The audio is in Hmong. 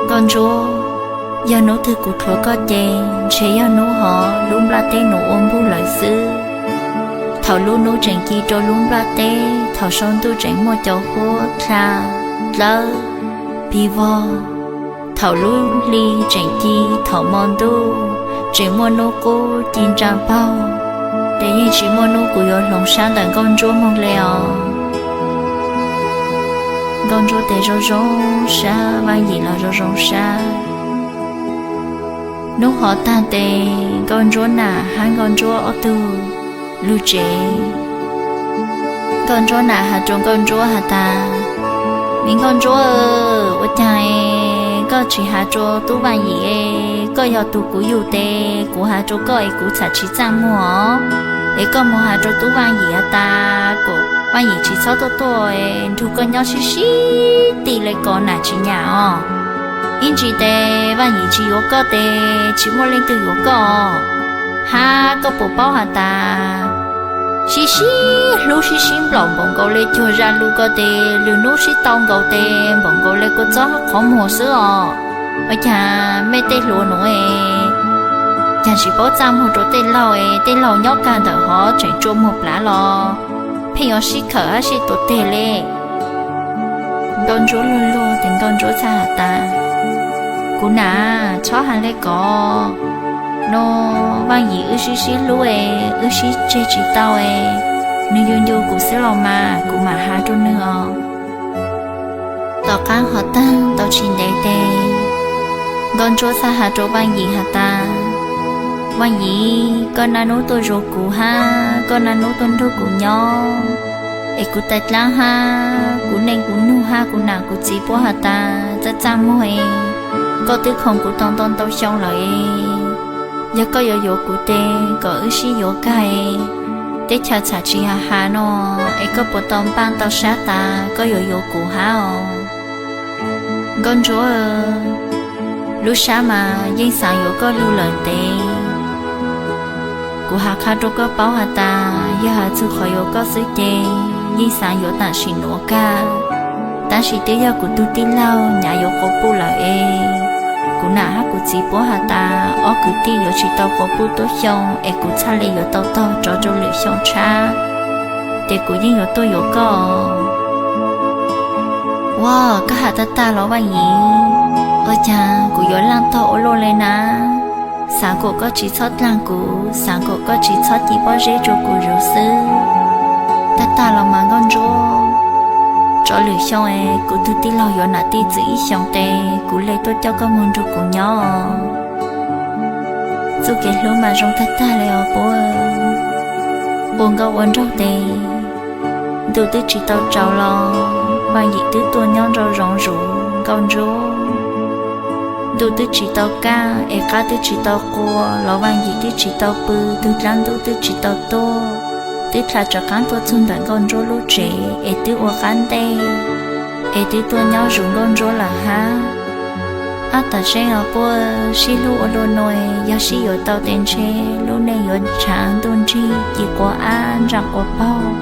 Nkauj Ntsuab, yog hnub twg kuv thuav koj ces ntshe yog hnub hov lub nplaj teb nws ua npug lawm xwb. Thaum lub hnub tseem ci rau lub nplaj teb, thaum saum ntuj tseem muaj cov huab dlha dlawb pig vog, thaum lub hli tseem ci, thaum hmo ntuj tseem muaj hnub qub ci ntsa paug, ces yeej tsis muaj hnub kuv yuav hloov sab ntawm Nkauj Ntsuab moog le os. Nkauj Ntsuab tes zoo zoo sab, Vaaj Yim los zoo zoo sab. Hnub hov taag tes Nkauj Ntsuab nam hab Nkauj Ntsuab ob tug lug tsev. Nkauj Ntsuab nam has rua Nkauj Ntsuab has tas, Me Nkauj Ntsuab, ua caag koj tsis has rua tub Vaaj Yim es koj yog tug kuv yug tes kuv has rua koj es kuv txhaj tsis txaaj muag os. Es koj moog has rua tub Vaaj Yim has tas kom Vaaj Yim tsis txhob tuaj tuaj es nrug koj nyob sib sib tij le kom nam tsis nyam os. Ib ntsis tes Vaaj Yim tsis yuav koj tes tsis muaj leej twg yuav koj os. Hab koj puas paub has tas sib sib hlub sib sib nplaum npaum nkaus le cuag zaj lug ko tes lwm hnub sib tau nkaus tes npaum nkaus le kua txob qhov muag xwb os. Ua caag mej tej hluas nuav es caag tsis paub txaaj muag rua tej laug es tej laug nyob kag ntawm hov tseem tsua muag plaav los pheej yuav sib khawm hab sib tuav teg le. Nkauj Ntsuab luag luag tes Nkauj Ntsuab txhaj has tas, Kuv nam, txhob has le ko. Nuav Vaaj Yim wb sib sib hlub es wb sib tseg tsis tau es nws ncu ncu kuv xwb los mas kuv mam has rua nws os. Tom qaab hov taag tau tsis ntev tes Nkauj Ntsuab txhaj has rua Vaaj Yim has tas, Vaaj Yim, koj naj nub tuaj zuag kuv hab koj naj nub tuaj nrug kuv nyob es kuv taag dlaab hab kuv neej kuv nug hab kuv nam kuv txiv puab has tas txaaj txaaj muag es koj twb khoom kuv tau ntau ntau xyoo lawm es yog koj yuav yuav kuv tes kom wb sib yuav kag es teb chaws txhaj tsis has has no es koj puas tau npaaj tau sab tas koj yuav yuav kuv hab os. Nkauj Ntsuab, lub sab mas yeej xaav yuav koj lug lawm ntev. Kuv has qha rua koj paub has tas yog has txug qhov yuav koj xwb ces yeej xaav yuav tam sim nuav kag, tab sis twb yog kuv tug tij laug nyav yuav quas puj lawm es kuv nam hab kuv txiv puab has tas ob kwv tij yuav tsis tau quas puj tuab xyoo es kuv txhaj le yuav tau taug rov rua lwm xyoo tshab, ces kuv yeej yuav tuaj yuav koj. Ua, koj has tag tag los Vaaj Yim? Ua caag kuv yuav laaj tog ua luaj le na? Xaav kom koj tsis txhob dlaag kuv, xaav kom koj tsis txhob ci pob zeb rua kuv zuv xwb. Tag tag los mas Nkauj Ntsuab, rov lwm xyoo es kuv tug tij laug yuav nam tij txwv ib xyoos tes kuv le tuaj coj koj moog nrug kuv nyob. Txuj kev hlub mas zoo tag tag le os puab. Ua nkauj ua nraug tes ntuj twb tsis tau tsaus los Vaaj Yim twb tuaj nyob nrau zoov zuv Nkauj Ntsuab. Ntuj twb tsis tau kaj es qab twb tsis tau qua los Vaaj Yim twb tsis tau pw, tug dlaab ntub twb tsis tau tuaj, twb dlha rov qaab tuaj txug ntawm Nkauj Ntsuab lub tsev es twb ua qab ntej es twb tuaj nyob zuv Nkauj Ntsuab lawm hab. Ab, tam seeb os puab, sib hlub ua luaj nuav, yog sib yuav tau tes ntshe lub neej yuav tshaav ntuj nrig ci quas ab ntsa quas paug,